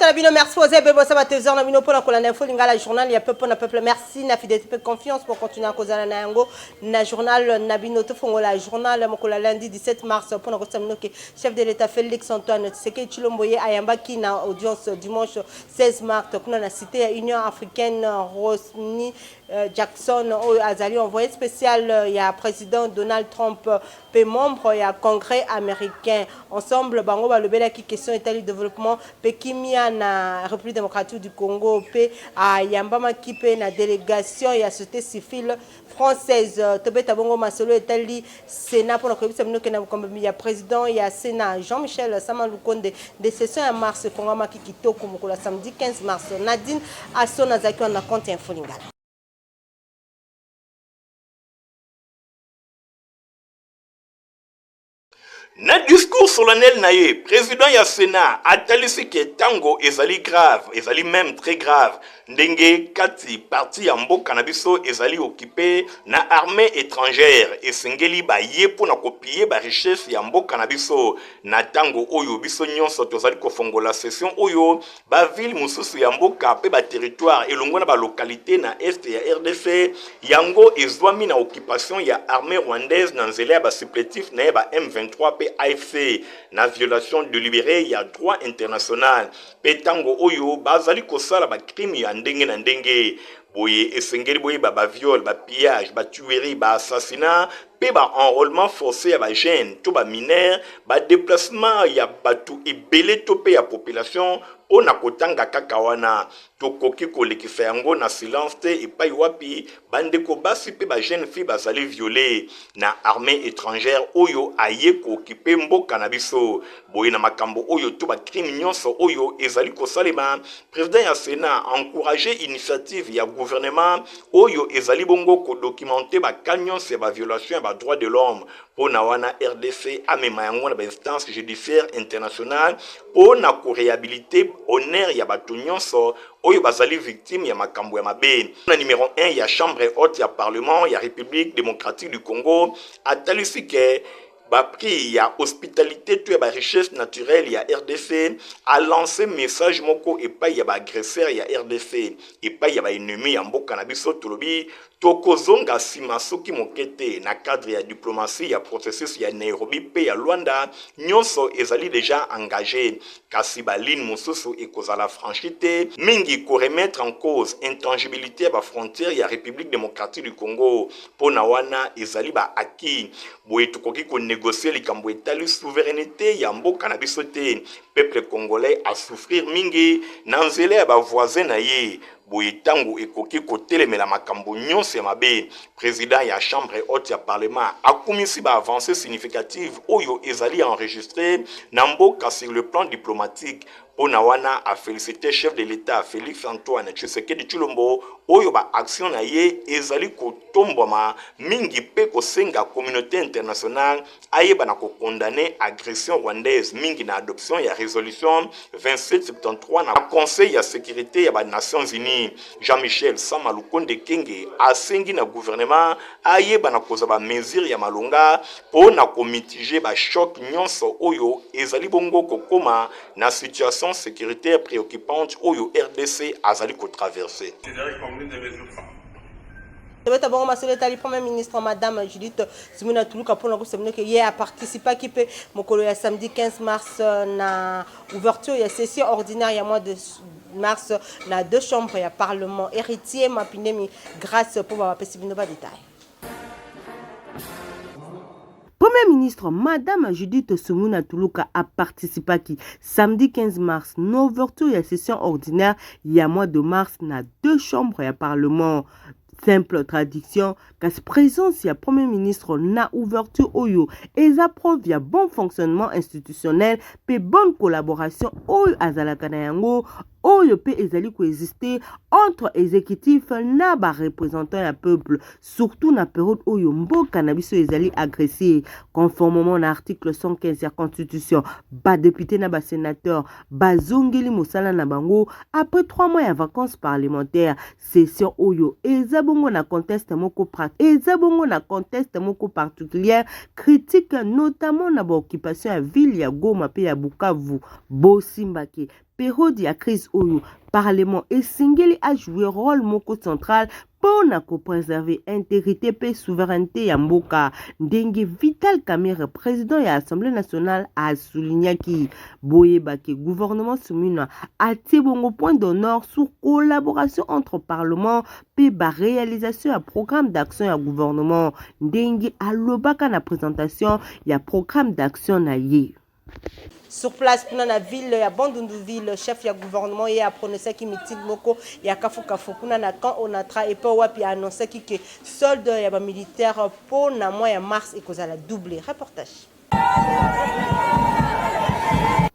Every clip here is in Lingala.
na bino, merci oza ebele bosa batéléviseur na bino mpona kolanda Info Lingala, journal ya peuple na peuple. Merci na fidélité mpe confiance pour continuer kozala na yango na journal na bino. Tofongola journal mokolo ya lundi 17 mars mpona kosa bino ke chef de l'État Félix Antoine Tshisekedi Tshilombo ye ayambaki na audience dimanche 16 mars kuna na Cité ya Union africaine Rosny Jackson, oyo azali envoyé spécial ya président Donald Trump mpe membre ya Congrès américain. Ensemble, bango balobelaki question etali développement mpe kimia na République démocratique du Congo, mpe ayambamaki mpe na délégation ya société civile française. Tobeta bongo masolo etali Sénat mpona koyebisa bino ke na bokambi ya président ya Sénat Jean-Michel Sama Lukonde nde session ya mars efongwamaki kitoko mokolo ya samedi 15 mars. Nadine Ason azalaki wana na compte Info Lingala. Na discours solennel na ye, président ya Sénat atalisi ke ntango ezali grave, ezali même très grave, ndenge kati partie ya mboka na biso ezali occupé na armée étrangère. Esengeli baye mpona kopiller barichesse ya mboka na biso. Na ntango oyo biso nyonso tozali kofongola session oyo, baville mosusu ya mboka mpe baterritoire elongo na balocalité na est ya RDC yango ezwami na occupation ya armée rwandaise na nzela ya basupplétif na ye ba M23 mpe AFC, na violation délibérée ya droit international, mpe ntango oyo bazali kosala bacrime ya ndenge na ndenge boye, esengeli boyeba baviol, bapillage, batuerie, baassassinat mpe baenrôlement forcé ya bajeune to bamineur, badéplacement ya bato ebele to mpe ya population. Mpo na kotanga kaka wana, tokoki kolekisa yango na silence te, epai wapi bandeko basi mpe bajeune fille bazali violé na armée étrangère oyo aye kooccuper mboka na biso boye. Na makambo oyo to bacrime nyonso oyo ezali kosalema, président ya Sénat encourage initiative ya gouvernement oyo ezali bongo kodocumenter bacas nyonso ya baviolation ya badroit de l'homme. Mpo na wana, RDC amema yango na bainstance judiciaire internationale mpo na koréhabiliter honneur ya bato nyonso oyo bazali victime ya makambo ya mabe. Na numéro 1 ya chambre haute ya parlement ya République démocratique du Congo atalisi ke baprix ya hospitalité to ya barichesse naturelle ya RDC, alance message moko epai ya baagresseur ya RDC, epai ya baennemi ya mboka na biso. Tolobi tokozonga nsima soki moke te. Na cadre ya diplomatie ya processus ya Nairobi mpe ya Luanda, nyonso ezali déjà engagé, kasi baligne mosusu ekozala franchi te, mingi koremettre en cause intangibilité ya bafrontière ya République démocratique du Congo. Mpo na wana ezali baacquis boye, tokoki konégocier likambo etali souveraineté ya mboka na biso te. Peuple congolais asouffrir mingi na nzela ya bavoisin na ye boye, ntango ekoki kotelemela makambo nyonso ya mabe. Président ya chambre haute ya parlement akumisi baavancée significative oyo ezali enregistré na mboka sur le plan diplomatique. Mpo na wana, afélicité chef de l'État Félix Antoine Tshisekedi Tshilombo, oyo baaction na ye ezali kotombwama mingi, mpe kosenga communauté internationale ayeba na kocondamner agression rwandaise, mingi na adoption ya résolution 2773 na Conseil ya sécurité ya banations unies. Jean-Michel Sama Lukonde Kenge asengi na gouvernement ayeba na kozwa bamesure ya malonga mpo na komitiger bachoc nyonso oyo ezali bongo kokóma na situation sécuritaire préoccupante oyo RDC azali kotraverser. Tobeta bongo masolo etali premier ministre madame Judith Suminwa Tuluka mpona kosa bino ke ye aparticipaki mpe mokolo ya samedi 15 mars na ouverture ya session ordinaire ya mois de mars na deux chambres ya parlement. Héritier Mapinemi Grâce mpo bapesi bino badétail. Premier ministre Madame Judith Suminwa Tuluka a participé samedi 15 mars na ouverture ya session ordinaire ya mois de mars na deux chambres ya parlement. Simple traduction, kasi présence ya premier ministre na ouverture oyo eza preuve ya bon fonctionnement institutionnel mpe bonne collaboration oyo azalaka na yango, oyo mpe ezali koexister entre exécutif na bareprésentant ya peuple, surtout na période oyo mboka na biso ezali agressé. Conformément na article 115 ya constitution, badéputé na basénateur bazongeli mosala na bango après 3 mois ya vacances parlementaires. Session oyo eza bongo na contexte moko particulière critique, notamment na baoccupation ya ville ya Goma mpe ya Bukavu. Bosimbaki. periode ya crise oyo, parlement esengeli a jouer role moko central mpo na ko preserver integrite mpe souveraineté ya mboka, ndenge Vital Kamerhe, president ya Assemblee nationale, a soulignaki. Boyeba ke gouvernement Suminwa atie bongo point d'honneur sur collaboration entre parlement mpe ba realisation ya programme d'action ya gouvernement, ndenge alobaka na presentation ya programme d'action na ye. Sur place kuna na ville ya Bandundu-ville, chef ya gouvernement ye a prononcaki meeting moko ya kafu-kafu kuna na camp Onatra epai wapi a annoncaki que solde ya ba militaires po na mois ya mars ekozala double. Reportage.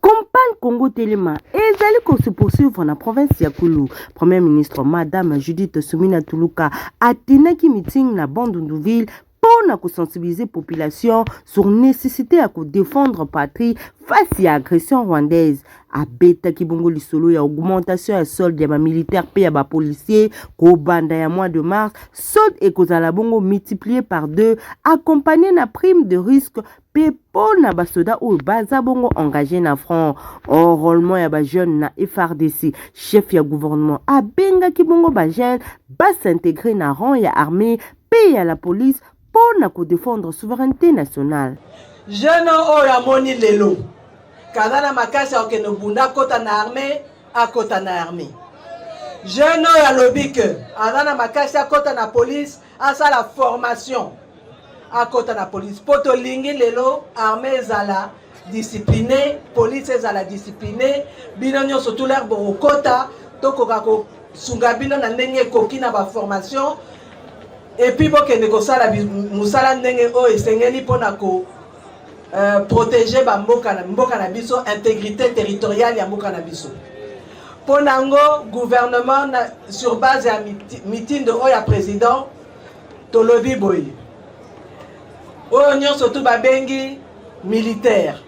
Campagne Congo Telema ezali ko se poursuivre na province ya Kwilu. Premier ministre Madame Judith Suminwa Tuluka atenaki meeting na Bandundu-ville mpo na kosensibiliser population sur nécessité ya kodefendre patrie face ya agression rwandaise. Abetaki bongo lisolo ya augmentation ya solde ya bamilitaire mpe ya bapolicier kobanda ya mois de mars. Solde ekozala bongo multiplié par deux, accompagné na prime de risque mpe mpo na basoda oyo baza bongo engagé na front. Enrôlement ya bajeune na FARDC, chef ya gouvernement abengaki bongo bajeune bas'intégrer na rang ya armée mpe ya la police mpo na kodefendre souveraineté nationale. Jeune oyo amoni lelo kaza na makasi ya kokende bunda, akota na armée, akota na armée. Jeune oyo alobi ke aza na makasi akota na police, asala formation, akota na police, mpo tolingi lelo armée ezala discipline, police ezala discipline. Bino nyonso tulere bokokota, tokoka kosunga bino na ndenge ekoki na baformation, et puis bokende kosala mosala ndenge oyo esengeli mpona ko protéger bamboka na mboka na biso, intégrité territoriale ya mboka na biso. Mpo na yango, gouvernement na, sur base ya mitindo oyo ya président, tolobi boye: oyo nyonso tu babengi militaire,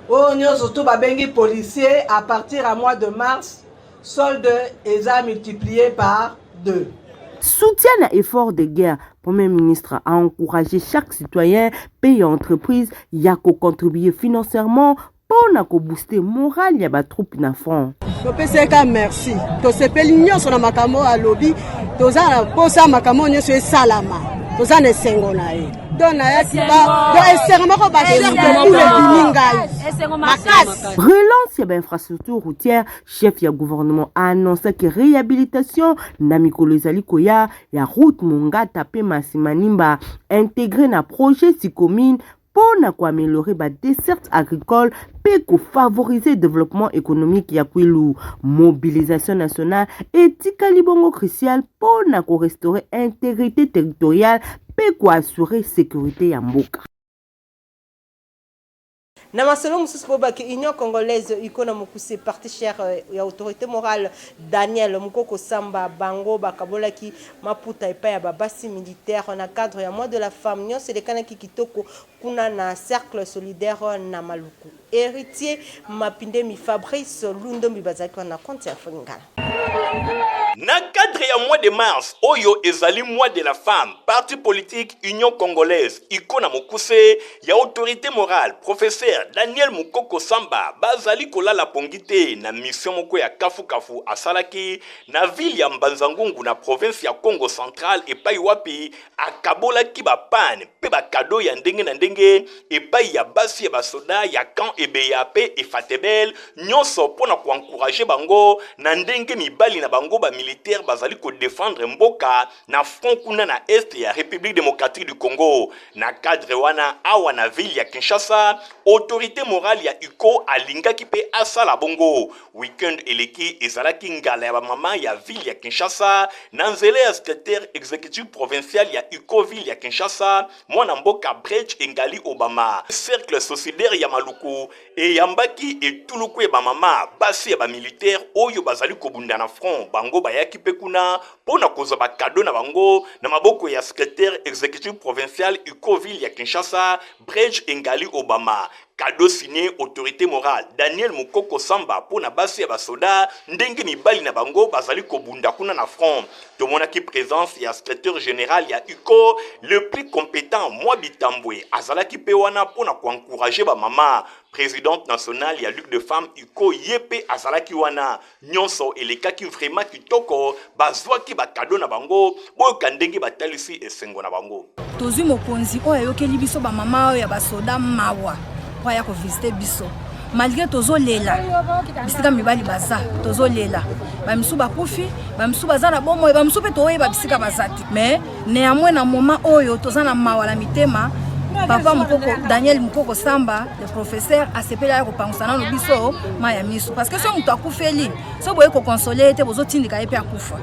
oyo nyonso tu babengi policier, à partir ya mois de mars, solde eza multiplié par 2. Soutien à effort de guerre, Premier ministre a encouragé chaque citoyen, pays et entreprise ya contribuer financièrement mpo na kobooster moral ya batroupe na front. Topesaka merci, tosepeli nyonso na makambo oyo alobi. Toza na mposa makambo oyo nyonso esalama. Toza na esengo na ye. Donc nayaki donc esengo moko, bachair de poule ebimi ngai makasi. Relance ya bainfrastructure routière, chef ya gouvernement a annoncé réhabilitation na mikolo ezali koya ya route Mongata mpe Masimanimba, intégré na projet Sicomine, mpo na koaméliorer badesserte agricole mpe kofavoriser développement économique ya Kwilu. Mobilisation nationale etikali bongo cruciale mpo na korestaurer intégrité territoriale mpe koassurer sécurité ya mboka. Na masolo mosusu, boyebaki Union congolaise iko na mokuse, parti cher ya autorité morale Daniel Mokoko Samba, bango bakabolaki maputa epai ya babasi militaire na cadre ya mois de la femme. Nyonso elekanaki kitoko kuna na cercle solidaire na Maluku. Héritier Mapindemi, Fabrice Lundombi bazalaki wana na compte ya Folingala. Na cadre ya mois de mars oyo ezali mois de la femme, parti politique Union congolaise iko na mokuse ya autorité morale professeur Daniel Mokoko Samba bazali kolala pongi te na mission moko ya kafukafu asalaki na ville ya Mbanza-Ngungu na province ya Congo Central, epai wapi akabolaki bapane mpe bacadeau ya ndenge na ndenge epai ya basi ya basoda ya camp Ebeya mpe Efatebel, nyonso mpo na koencourager bango na ndenge mibali na bango bamilitaire bazali kodefendre mboka na front kuna na est ya République démocratique du Congo. Na cadre wana, awa na ville ya Kinshasa, autorité morale ya UCO alingaki mpe asala bongo. Weekend eleki ezalaki ngala ya bamama ya ville ya Kinshasa. Na nzela ya secrétaire exécutif provincial ya UCO ville ya Kinshasa, mwana mboka Brech Engali Obama, cercle solidaire ya Maluku eyambaki etuluku ya bamama basi ya bamilitaire oyo bazali kobunda na front. Bango bayaki mpe kuna mpo na kozwa bacadeau na bango na maboko ya secrétaire exécutif provincial UCO ville ya Kinshasa, Brech Engali Obama. Cadeau signé autorité morale Daniel Mukoko Samba mpo na basi ya basoda ndenge mibali na bango bazali kobunda kuna na front. Tomonaki présence ya secrétaire général ya UCO le plus compétent Mwa Bitambwe azalaki mpe wana mpo na koencourager bamama. Présidente nationale ya Ligue de femmes UCO ye mpe azalaki wana. Nyonso elekaki vraiment kitoko, bazwaki bakado na bango. Boyoka ndenge batalisi esengo na bango. Tozwi mokonzi oyo ayokeli biso bamama oyo ya basoda mawa mpo aya kovisite biso malgre tozolela bisika mibali baza, tozolela bamisusu bakufi, bamisusu baza na bomoi, bamisusu mpe toyeba bisika baza te. Mais néanmoins na moment oyo toza na mawa na mitema. Papa Mukoko, Daniel Mukoko Samba, le professeur, asepeli aya kopangusa nano biso mai ya miso, parce que so moto akufeli, so boye kokonsole ye te, bozotindika ye mpe akufa.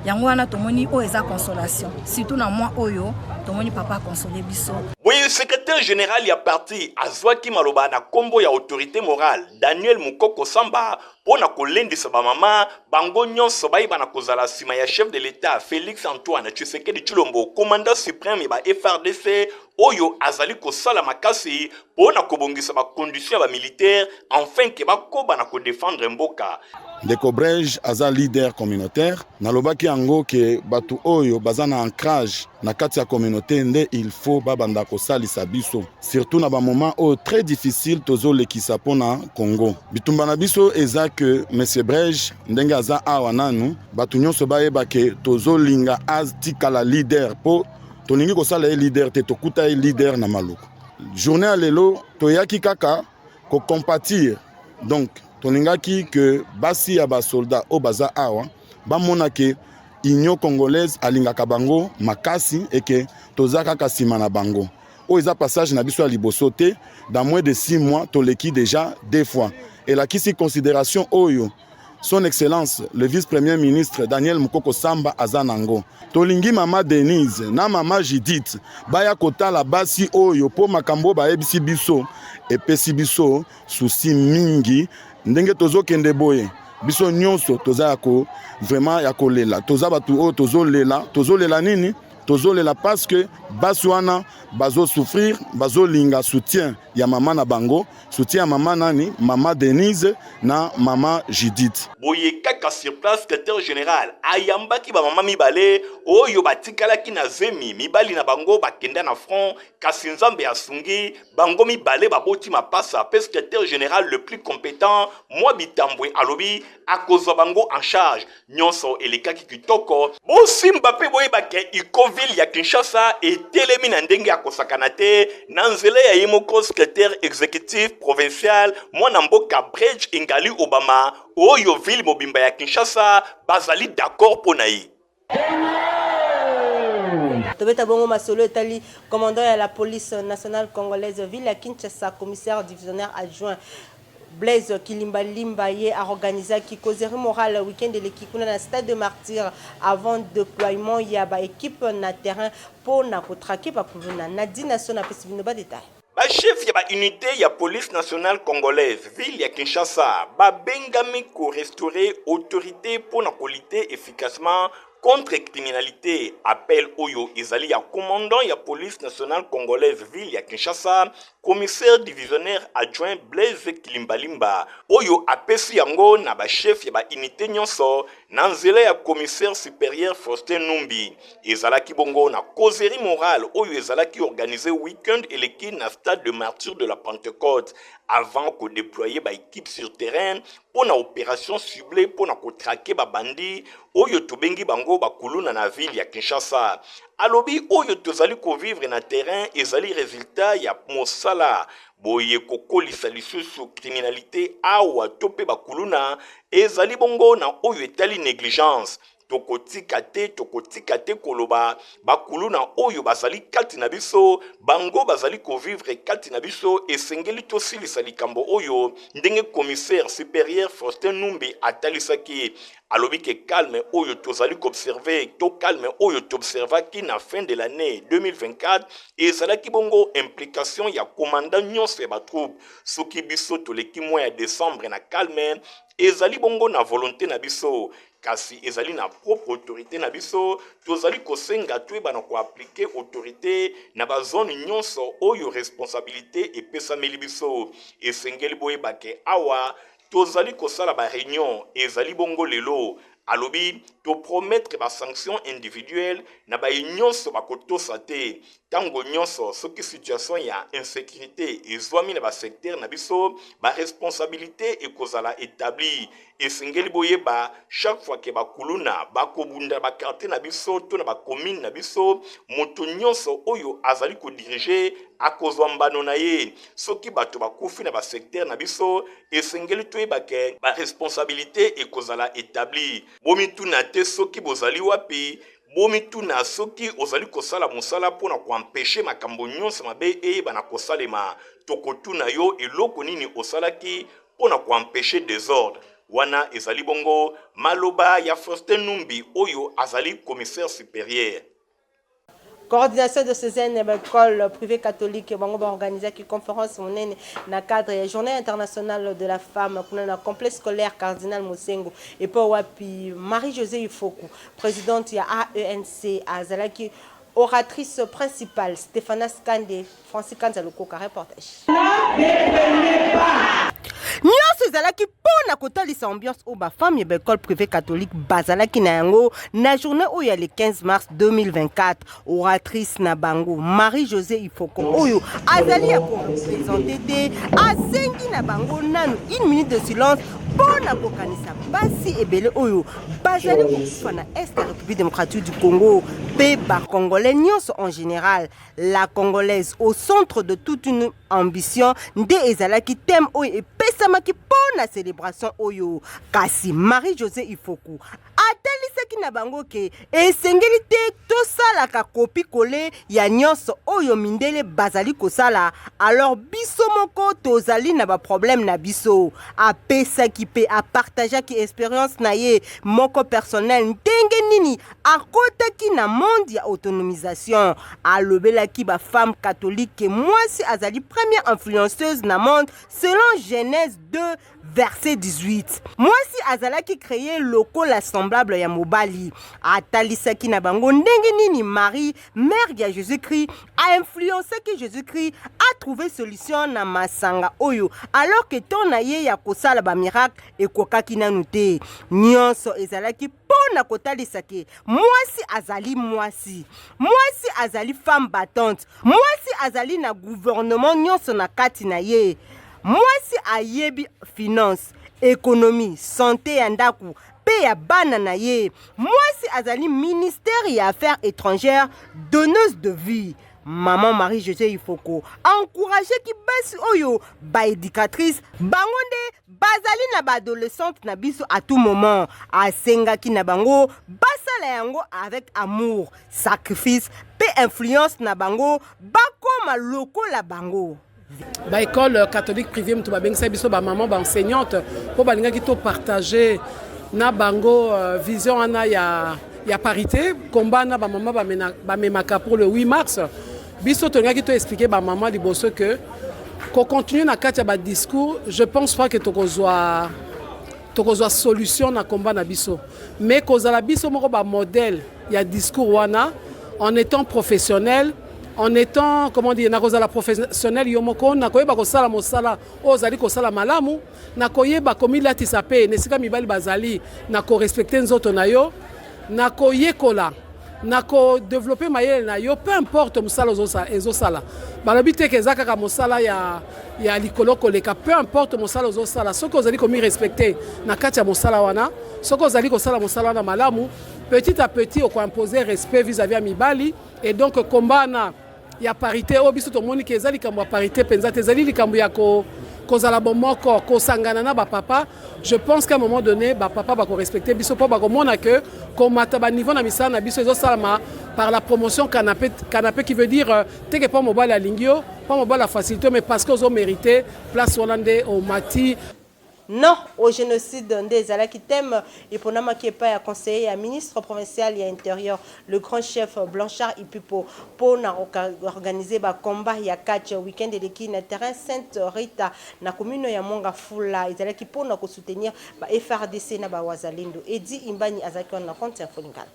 Yango wana tomoni oyo eza consolation, surtout na mois oyo tomoni papa akonsole biso. Boye secrétaire général ya parti azwaki maloba na nkombo ya autorité morale Daniel Mukoko Samba mpo na kolendisa bamama bango nyonso bayeba na kozala nsima ya chef de l'État Félix Antoine Tshisekedi Tshilombo, commandant suprême ya ba FARDC, oyo azali kosala makasi mpo na kobongisa bacondition ya bamilitaire enfin ke bakoba na kodefendre mboka. Ndeko Brege aza leader communautaire. Nalobaki yango ke bato oyo baza na ancrage na kati ya communauté nde il faut babanda kosalisa biso, surtout na bamoment oyo très difficile tozolekisa mpona Congo. Bitumba na biso eza ke Monsieur Brege ndenge aza awa nanu, bato nyonso bayeba ke tozolinga atikala leader, mpo tolingi kosala ye leader te, tokuta ye leader na Maluku. Journée ya lelo toyaki kaka kocompatir, donc tolingaki ke basi ya basoldat oyo baza awa bamona ke Union congolaise alingaka bango makasi eke toza kaka nsima na bango. Oyo eza passage na biso ya liboso te, dans moins de 6 mois toleki déjà deux fois. Elakisi considération oyo Son Excellence le vice-premier ministre Daniel Mukoko Samba aza nango. Tolingi mama Denise na mama Judith baya kotala basi oyo mpo makambo bayebisi biso epesi biso souci mingi. Ndenge tozokende boye, biso nyonso toza ya ko vraiment ya kolela. Toza bato oyo tozolela. Tozolela nini? Tozolela parce que basi wana bazosouffrir, bazolinga soutien ya mama na bango, soutien ya mama nani? Mama Denise na mama Judith. Boye kaka sur place, secrétaire général ayambaki bamama mibale oyo batikalaki na zemi, mibali na bango bakenda na front, kasi Nzambe asungi bango mibale baboti mapasa. Mpe secrétaire général le plus compétent Mwa Bitambwe alobi akozwa bango en charge. Nyonso elekaki kitoko. Bosimba mpe boyeba ke Icoville ya Kinshasa etelemi na ndenge ya kosakana te na nzela ya ye moko secrétaire exécutif provincial mwana mboka Bridge Ingali Obama, oyo ville mobimba ya Kinshasa bazali d'accord mpo na ye. Tobeta bongo masolo etali commandant ya la police nationale congolaise ville ya Kinshasa, commissaire divisionnaire adjoint Blaise Kilimbalimba. Ye aorganisaki causerie morale week-end eleki kuna na stade de Martyr avant déploiement ya baéquipe na terrain mpo na kotraquer bakuluna. Nadina So napesi bino badetail. Bachef ya baunité ya police nationale congolaise ville ya Kinshasa babengami korestaurer autorité mpo na kolutter efficacement contre criminalité. Appel oyo ezali ya commandant ya police nationale congolaise ville ya Kinshasa, commissaire divisionnaire adjoint Blaise Kilimbalimba, oyo apesi yango na bachef ya baunité nyonso na nzela ya commissaire supérieur Faustin Numbi. Ezalaki bongo na causerie morale oyo ezalaki organisé week-end eleki na stade de Martyr de la Pentecôte avant kodéployer baéquipe sur terrain mpo na opération ciblée mpo na kotraquer babandi oyo tobengi bango bakuluna na ville ya Kinshasa. Alobi oyo tozali kovivre na terrain ezali résultat ya mosala boye. Kokolisa lisusu criminalité awa to mpe bakuluna ezali bongo na oyo etali négligence. Tokotika te, tokotika te koloba bakuluna oyo bazali kati na biso, bango bazali kovivre kati na biso. Esengeli tosilisa likambo oyo ndenge commissaire supérieur Faustin Numbi atalisaki. Alobi ke calme oyo tozali koobserver to calme oyo toobservaki na fin de l'année 2024 ezalaki bongo implication ya commandant nyonso ya batroupe. Soki biso toleki mois ya décembre na calme, ezali bongo na volonté na biso. Kasi ezali na propre autorite na biso, tozali kosenga toyebana ko appliquer autorite na ba zone nyonso oyo responsabilite epesameli biso. Esengeli boyeba ke awa tozali kosala ba reunion ezali bongo lelo. Alobi to promettre ba sanctions individuelles na baye nyonso bakotosa te. Tango nyonso soki situation ya insecurite ezwami na ba secteurs na biso, ba responsabilites ekozala etabli. Esengeli boyeba chaque fois que ba kuluna bakobunda na ba quartiers na biso to na ba communes na biso, moto nyonso oyo azali ko diriger akozwa mbano na ye. Soki bato bakufi na ba secteurs na biso, esengeli toyeba que ba responsabilites ekozala etabli. Bomituna te soki bozali wapi, bomituna soki ozali kosala mosala mpo na ko empecher makambo nyonso mabe eyebana kosalema. Tokotuna yo eloko nini osalaki mpo na ko empecher desordre wana. Ezali bongo maloba ya Faustin Numbi oyo azali commissaire superieur. Coordination diocésaine ya baekole privée catholique bango baorganisaki conférence monene na cadre ya Journée internationale de la femme kuna na Complexe scolaire Cardinal Mosengo, epo wapi Marie-Josée Ifoku, présidente ya AENC, azalaki oratrice principale. Stéphanas Kande, Francis Kanza Lokoka, reportage. Nyonso ezalaki mpo na kotalisa ambiance oyo bafemme ya baekole privé catholique bazalaki na yango na journée oyo ya le 15 mars 2024. Oratrice na bango, Marie-José Ifoko, oyo azali ya koreprésenter te, asengi na bango nanu une minute de silence mpo na kokanisa basi ebele oyo bazali kokufa na est ya République démocratique du Congo mpe bacongolais nyonso en général. La Congolaise au centre de toute une ambition nde ezalaki thème oyo epesamaki mpo na célébration oyo. Kasi Marie-José Ifoku atalisaki na bango ke esengeli te tosalaka kopi-kole ya nyonso oyo mindele bazali kosala, alors biso moko tozali na baproblème na biso. Apesaki mpe apartageaki expérience na ye moko personnel, ndenge nini akotaki na monde ya autonomisation. Alobelaki bafemme catholique ke mwasi azali première influenceuse na monde selon Genèse 2 verset 18. Mwasi azalaki créé lokola semblable ya mobali. Atalisaki na bango ndenge nini Marie, mère ya Jésus-Christ, ainfluençaki Jésus-Christ a trouver solution na masanga oyo, alors que temps na ye ya kosala bamiracle ekokaki nanu te. Nyonso ezalaki mpo na kotalisa ke mwasi azali mwasi, mwasi azali femme battante, mwasi azali na gouvernement nyonso na kati na ye. Mwasi ayebi finance, économie, santé ya ndako mpe ya bana na ye. Mwasi azali ministère ya affaires étrangères, donneuse de vie. Maman Marie-José Ifoko encourageaki basi oyo baéducatrice, bango nde bazali na baadolescente na biso à tout moment. Asengaki na bango basala yango avec amour, sacrifice mpe influence na bango, bakoma lokola bango. Baécole catholique privée moto babengisa biso bamama baenseignante mpo balingaki topartage na bango vision wana ya parité, combat na bamama bamemaka pour le 8 mars. Biso tolingaki toexpliquer bamama liboso ke kocontinue na kati ya badiscours, je pense pas ke tokozwa solution na combat na biso, mais kozala biso moko bamodèle ya discours wana en étant professionnel, en étant, comment dire, nakozala professionnel yo moko, nakoyeba kosala mosala oyo ozali kosala malamu, nakoyeba komilatisa mpe na esika mibali bazali, na korespecter nzoto na yo, nakoyekola, nakodévelopper mayele na yo, peu importe mosala ezosala. Balobi te ke eza kaka mosala ya likolo koleka. Peu importe mosala ozosala, soki ozali komirespecter na kati ya mosala wana, soki ozali kosala mosala wana malamu, petit à petit okoimposer respect vis-à-vis ya mibali. Et donc combat na ya parité oyo biso tomoni ke eza likambo ya parité mpenza te, ezali likambo ya kozala bomoko, kosangana na bapapa. Je pense qu'à un moment donné bapapa bakorespecter biso mpo bakomona ke komata baniveau na misala na biso ezosalama par la promotion canapé, canapé qui veut dire teke mpo mobali alingi yo, mpo mobali afacilité, mais parce que ozomérite place wana nde omati. Non au genocide nde ezalaki thème eponamaki epai ya conseiller ya ministre provincial ya Interieur, le grand chef Blanchard Ipipo mpo na organiser ba combats ya catch week-end eleki na terrain Sainte Rita na commune ya Mont Ngafula. Ezalaki mpo na ko soutenir ba FARDC na ba Wazalendo. Eddy Imbani azalaki wana na compte ya Info Lingala.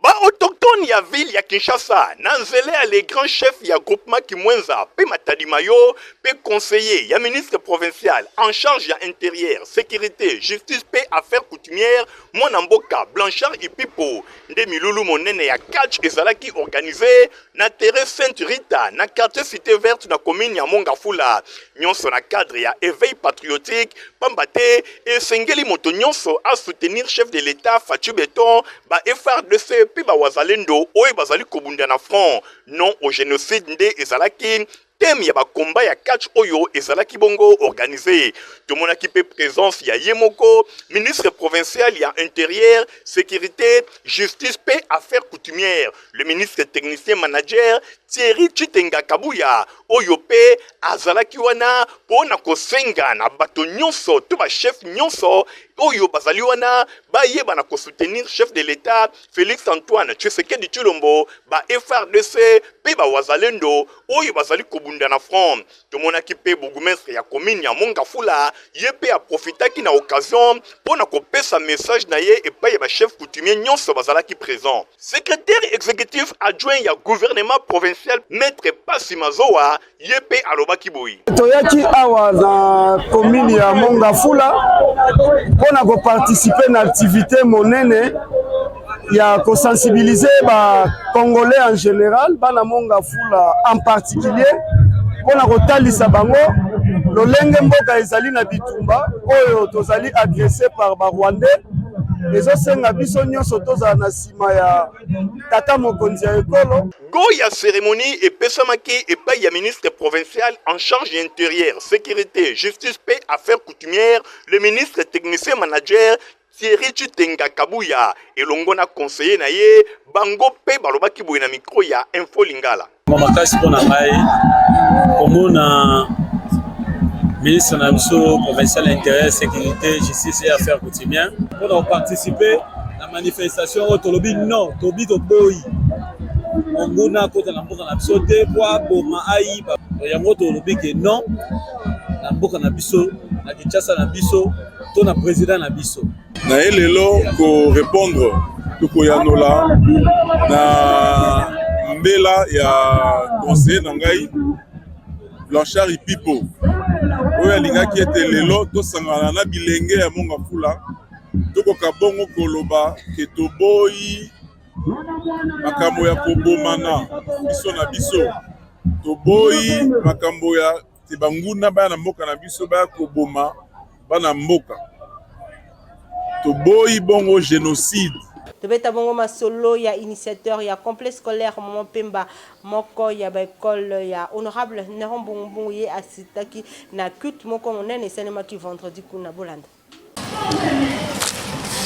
Ba autochtones ya ville ya Kinshasa na nzela ya le grand chef ya groupement Kimwenza pe Matadi Mayo pe conseiller ya ministre provincial en charge ya interieur, securite, justice pe affaires coutumières mwana mboka Blanchard Ipipo nde milulu monene ya catch ezalaki organise na terrain Sainte Rita na quartier Cite Verte na commune ya Mont-Ngafula, nyonso na cadre ya eveil patriotique, pamba te esengeli moto nyonso a soutenir chef de l'Etat Fatshi Beton, ba FARDC pe ba Wazalendo oyo bazali kobunda na front. Non au genocide nde ezalaki Thème ya ba combats ya catch oyo ezalaki bongo organise. Tomonaki pe presence ya ye moko ministre provincial ya interieur, securite, justice pe affaires coutumières, le ministre technicien manager Thierry Tshitenga Kabuya oyo pe azalaki wana po na kosenga na bato nyonso to ba chefs nyonso oyo bazali wana bayeba na ko soutenir chef de l'Etat Felix Antoine Tshisekedi Tshilombo, ba FARDC pe ba Wazalendo oyo bazali kobunda na front. Tomonaki pe bourgmestre ya commune ya Mont-Ngafula, ye pe a profitaki na occasion po na kopesa message na ye epai ya ba chefs coutumiers nyonso bazalaki present. Secretaire executif adjoint ya gouvernement provincial Maitre Pasi Mazowa ye pe alobaki boye. Toyaki awa na commune ya Mont-Ngafula mpo na koparticiper na activité monene ya kosensibiliser ba Congolais en général, bana Mont-Ngafula en particulier, mpo na kotalisa bango lolenge mboka ezali na bitumba oyo tozali agressé par ba Rwandais. Ezosenga biso nyonso tozala na nsima ya tata mokonzi ya ekolo. Go ya ceremonie epesamaki epai ya ministre provincial en charge ya interieur, securite, justice mpe affaires coutumières, le ministre technicien manager Thierry Tshitenga Kabuya elongo na conseiller na ye, bango mpe balobaki boye na micro ya Info Lingala. Makasi mpo na ngai komona ministre na biso provincial ya intérieur, sécurité, justice et affaires coutumières mpo na koparticiper na manifestation oyo tolobi non, tobi toboyi monguna akota na mboka na biso te mpo aboma ayiba. Yango tolobi ke non na mboka na biso na Kinshasa na biso to na president na biso. Naye lelo ko repondre to koyanola na mbela ya conseiller na ngai Blanchard Ipipo oyo alingaki ete lelo tosangana na bilenge ya Mont Ngafula tokoka bongo koloba ke toboyi makambo ya kobomana biso na biso, toboyi makambo ya te banguna baya na mboka na biso baya koboma bana mboka, toboyi bongo genocide. Tobeta bongo masolo ya initiateur ya complexe scolaire Maman Pemba, moko ya ba ecole ya honorable Neron Mbungu Mbungu, ye assistaki na culte moko monene esalemaki vendredi kuna. Bolanda.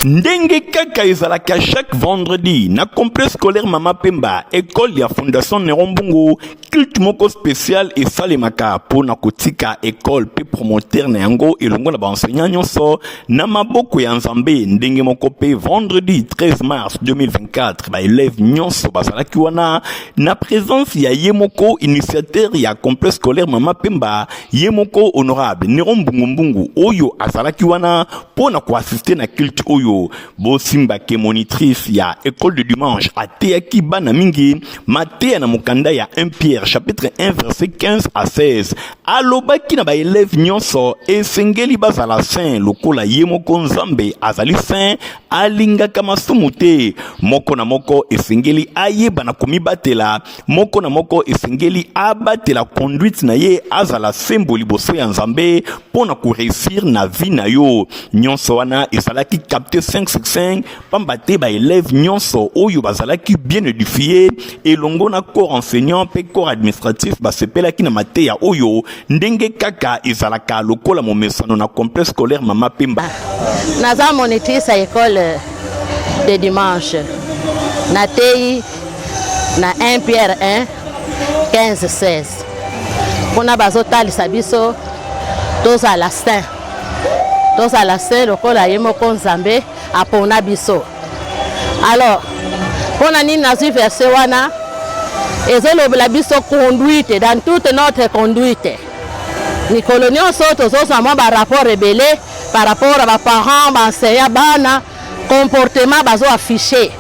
Ndenge kaka ezalaka chaque vendredi na complexe scolaire Mama Pemba, ecole ya Fondation Neron Mbungu, culte moko spécial esalemaka mpo na kotika ecole mpe promoteur na yango elongo na baenseignant nyonso na maboko ya Nzambe. Ndenge moko mpe vendredi 13 mars 2024 baelève nyonso bazalaki wana na présence ya ye moko initiateur ya complexe scolaire Mama Pemba, ye moko honorable Nero Mbungu Mbungu oyo azalaki wana mpo na koassiste na culte oyo. Bosimba ke monitrice ya école de dimanche ateyaki bana mingi mateya na mokanda ya 1 Pierre chapitre 1 verset 15 à 16. Alobaki na baelève nyonso esengeli bazala saint lokola ye moko Nzambe azali saint, alingaka masumu te. Moko na moko esengeli ayeba na komibatela Moko na moko esengeli abatela conduite na ye, azala sembo liboso ya Nzambe mpo na ko reussir na vie na yo. Nyonso wana ezalaki capte 5 sur 5 pamba te ba elèves nyonso oyo bazalaki bien edifier elongo na corps enseignant mpe corps administratif basepelaki na mateya oyo ndenge kaka ezalaka lokola momesano na complexe scolaire Mama Pemba. Naza monitrice ya ecole de dimanche, nateyi na 1 Pierre 1 15 16 kuna bazotalisa biso tozala saint. Tozala saint lokola ye moko Nzambe apona biso. Alors, mpo na nini nazwi verset wana? Ezolobela biso conduite dans toute notre conduite. Mikolo nyonso tozozwa mwa ba rapport ebele par rapport à ba parents, ba enseignants, bana comportement bazo afficher.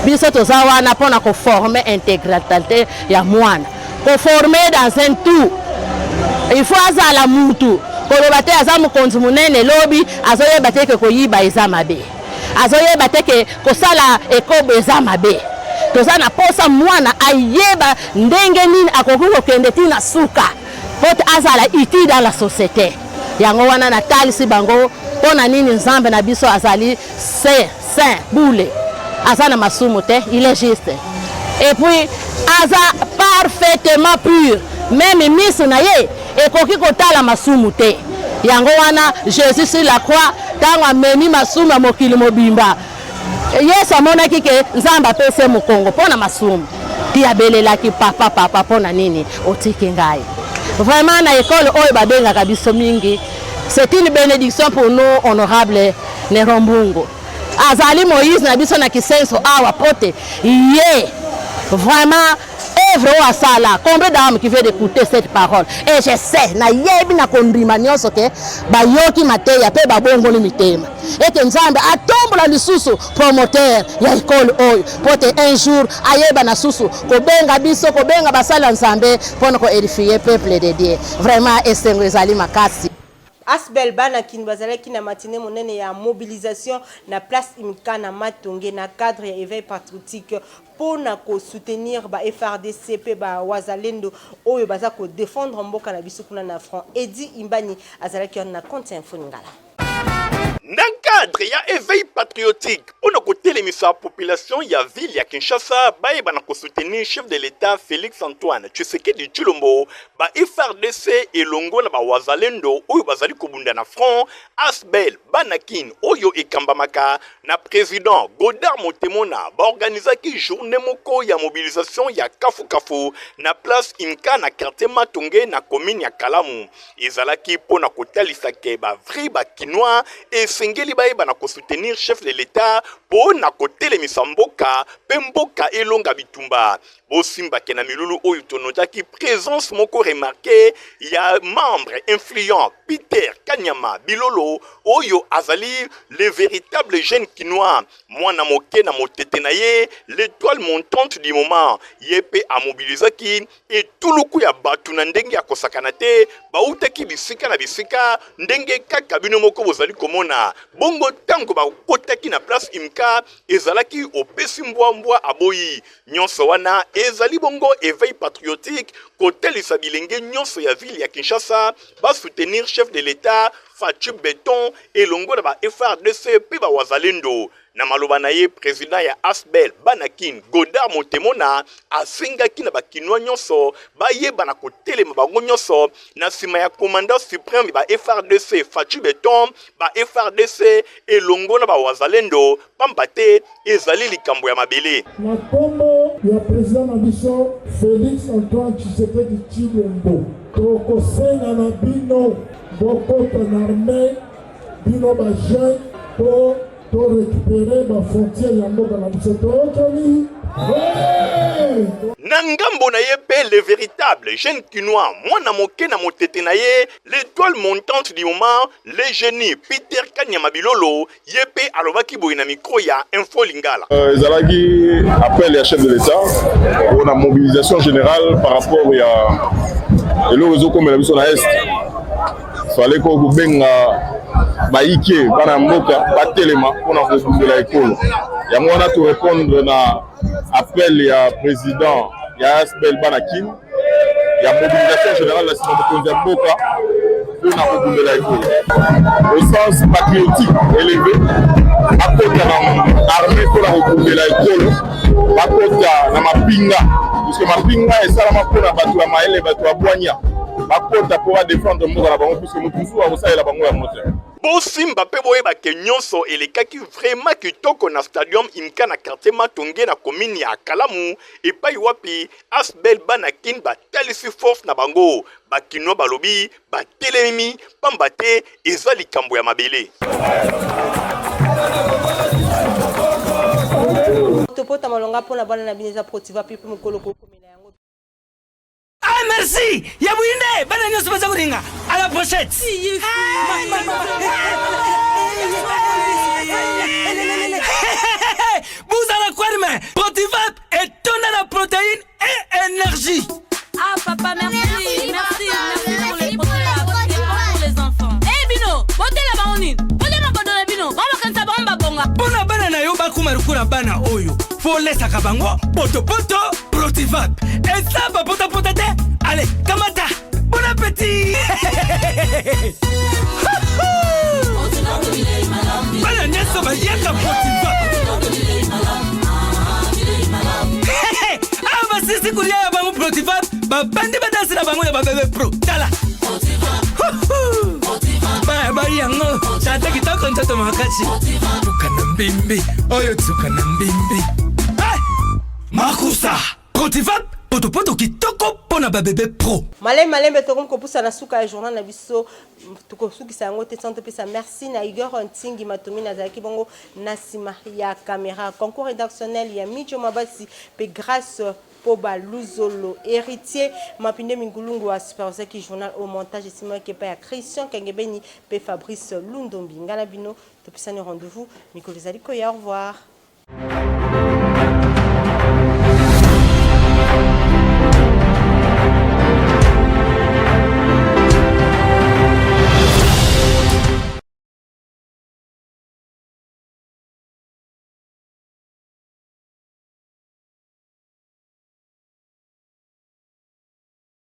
Biso toza wana mpo na koforme intégralité ya mwana, koforme dans un tout. Il faut azala mutu, koloba te aza mokonzi monene lobi azoyeba te ke koyiba eza mabe, azoyeba te ke kosala ekobo eza mabe. Toza na posa mwana ayeba ndenge nini akoki kokende ti na suka mpo te azala utile dans la société. Yango wana natalisi bango mpo na nini Nzambe na biso azali saint, saint bule, aza na masumu te, il est juste et puis aza parfaitement pur, meme miso na ye ekoki kotala masumu te. Yango wana Jésus sur la croix ntango amemi masumu ya mokili mobimba, Yesu amonaki ke Nzambe apesi ye mokongo mpo na masumu, ti abelelaki papa papa, mpo na nini otiki ngai? Vraiment na ekole oyo babengaka biso mingi, c'est une bénédiction pour nous honorable Neron Mbungu. Azali Moïse na biso na Kisenso awa pote ye vraiment œuvre oyo asala, combien d'âmes qui vient d'écouter cette parole? Et je sais, nayebi na kondima nyonso ke bayoki mateya pe babongoli mitema, ete Nzambe atombola lisusu promoteur ya ekole oyo po te un jour ayeba na susu kobenga biso, kobenga basali ya Nzambe pona ko edifier peuple de Dieu. Vraiment esengo ezali makasi. Asbl Bana Kin bazalaki na matinee monene ya mobilisation na place Imka na Matonge na cadre ya eveil patriotique mpo na ko soutenir ba FARDC mpe ba Wazalendo oyo baza ko defendre mboka na biso kuna na front. Eddy Imbani azalaki wana na compte ya Info Lingala. Na cadre ya eveil patriotique mpo na kotelemisa population ya ville ya Kinshasa bayeba na ko soutenir chef de l'Etat Felix Antoine Tshisekedi Tshilombo, ba FARDC elongo na ba Wazalendo oyo bazali kobunda na front, Asbl Bana Kin oyo ekambamaka na president Godard Motemona ba organisaki journee moko ya mobilisation ya kafu kafu na place Imka na quartier Matonge na commune ya Kalamu. Ezalaki mpo na kotalisa ke ba vrai ba kinois esengeli bayeba na ko soutenir chef de l'Etat mpo na kotelemisa mboka mpe mboka elonga bitumba. Bosimba ke na milulu oyo tonotaki presence moko remarquee ya membre influent Peter Kanyama Bilolo oyo azali le veritable jeune kinois, mwana moke na motete na ye, l'etoile montante du moment. Ye pe amobilisaki etuluku ya bato na ndenge ya kosakana te, bautaki bisika na bisika ndenge kaka bino moko bozali komona. Bongo tango bakotaki na place Imka, ezalaki opesi mbwa mbwa aboyi. Nyonso wana ezali bongo eveil patriotique, kotelisa bilenge nyonso ya ville ya Kinshasa ba soutenir chef de l'Etat Fatshi Beton elongo na ba FARDC mpe ba Wazalendo. Na maloba na ye, president ya Asbl Bana Kin, Godard Motemona, asengaki na ba Kinois nyonso bayeba na kotelema bango nyonso na sima ya commandant supreme ba FARDC Fatshi Beton, ba FARDC elongo na ba Wazalendo, pamba te ezali likambo ya mabele. Na kombo ya president na biso Felix Antoine Tshisekedi Tshilombo, tokosenga na bino bokota na armee, bino ba jeunes, po to recuperer ba frontières ya mboka na biso. Toyokani? Na ngambo na ye mpe le veritable jeune kinois, mwana moke na motete na ye, l'etoile montante du moment, le genie Peter Kanyama Bilolo, Ye pe alobaki boye na micro ya Info Lingala. Ezalaki appel ya chef de l'Etat pour na mobilisation générale par rapport ya eloko ezokomela biso na Est. Fallait ko kobenga bayike bana ya mboka batelema mpona kobundela ekolo. Yango wana to répondre na appel ya président ya ASBL Bana Kin ya mobilisation générale na nsima mokonzi ya mboka mpona kobundela ekolo au sens patriotique élevé, bakota na armée mpona kobundela ekolo, bakota na mapinga puisque mapinga esalama mpona bato ya mayele, bato ya bwanya, bakota mpo badefendre mboka na bango puisque moto mosusu akosalela bango yango te. Bosimba pe boyeba ke nyonso elekaki vraiment kitoko na stadium Imka na quartier Matonge na commune ya Kalamu epai wapi Asbl bana Kin batalisi force na bango. Ba kinois balobi batelemi pamba te eza likambo ya mabele. Topota malonga mpo na bana na bino eza protiva pipi mokolo kokomela yango. Ah merci ya buyinde bana nyonso baza kolinga à la pochette. Buzala kwarme Protivap etonda na protéine et énergie. Ah papa merci merci merci, merci pour les Protivap c'est bon pour les enfants. Eh bino botela bango nini? Bolia mabodo na bino bango bakanisa bango babonga. Pona bana na yo bakoma lokola bana oyo folesaka bango potopoto Protivap eza bapotapota te ale kamata bon appétit bana nyonso baliaka Protivap awa basisi kolia ya bango Protivap babandi badansi na bango ya babebe pro tala bali yango tata kitoko nzoto makasi tuka na mbimbi oyo tuka na mbimbi Makusa Protivap potopoto kitoko mpo na babebe pro. Malembe malembe tokomi kopusa na suka ya journal na biso tokosukisa yango te sans topesa merci na Igor Ntingi Matomina azalaki bongo na nsima ya camera concours rédactionnel ya Mijo Mabasi mpe Grace Poba Luzolo Héritier Mapinde Mingulungu a supervisaki journal au montage esimaki epai ya Christian Kengebeni mpe Fabrice Lundombi ngai na bino topesani rendez-vous mikolo ezali koya au revoir.